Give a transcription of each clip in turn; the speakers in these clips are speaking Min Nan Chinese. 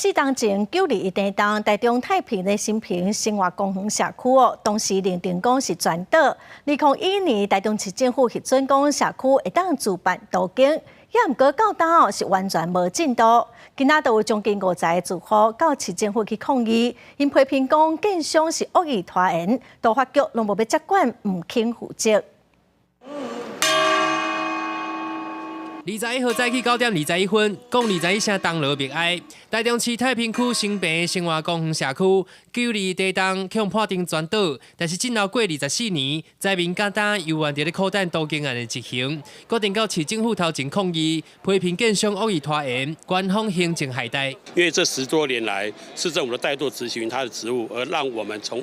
4冬前921地動，台中太平的新平生活公園社區哦，當時認定講是全倒。2011年，台中市政府核准講社區會當自辦都更，也毋過到今哦是完全無進度。今仔就有將近50個住戶到市政府去抗議，𪜶批評講建商是惡意拖延，都發局攏無欲接管，毋肯負責。21號早起9點21分，講21聲銅鑼默哀。台中市太平區新平生活公園社區921地動予判定全倒，但是進後過24年，災民到今猶原佇咧苦等都更案的執行，決定到市政府頭前抗議，批評建商惡意拖延，官方行政害代。因為這10多年來，市政府的怠惰執行他的職務，而讓我們從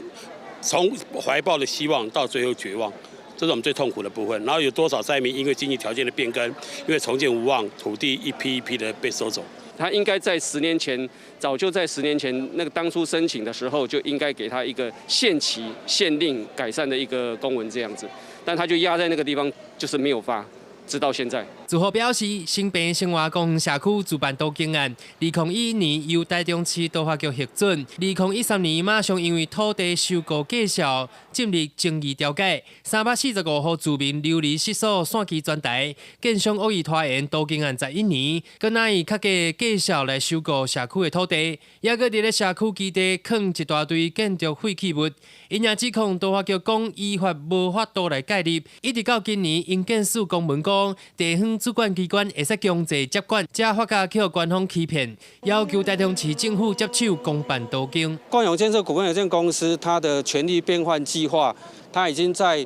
懷抱的希望到最後絕望。這是我們最痛苦的部分。然後有多少災民因為經濟條件的變更，因為重建無望，土地一批一批的被收走。他應該在十年前，早就在十年前那個當初申請的時候，就應該給他一個限期限令改善的一個公文這樣子，但他就壓在那個地方，就是沒有發，直到現在。住戶表示，新平生活公園社區自辦都更案，2011年由台中市都發局核准，2013年馬上因為土地收購價數進入爭議調解，345戶住民流離失所，散居全台，建商惡意拖延都更案11年，閣若以較低價數來收購社區的土地，猶閣佇咧社區基地囥一大堆建築廢棄物，𪜶也指控都發局講依法無法度來介入，一直到今年營建署公文講地方主管機關會使強制接管，才發覺予官方欺騙，要求台中市政府接手公辦都更。冠永建設股份有限公司，它的權利變換計劃，它已經在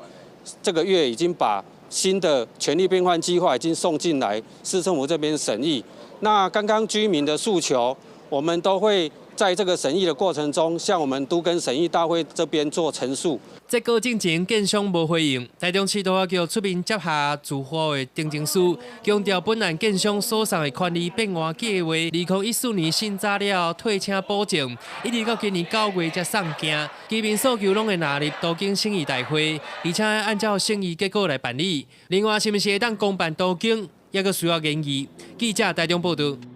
這個月已經把新的權利變換計劃已經送進來市政府這邊審議。那剛剛居民的訴求，我們都會在這個審議的過程中，向我們都更審議大會這邊做陳述。這個進前建商無回應，台中市都發局出面接下住戶的呈請書，強調本案建商所送的權利變換計劃，2014年審查了退請保證，一直到今年9月才送件，居民訴求攏會納入都更審議大會，而且按照審議結果來辦理。另外，是毋是會當公辦都更，猶閣需要研議。記者台中報道。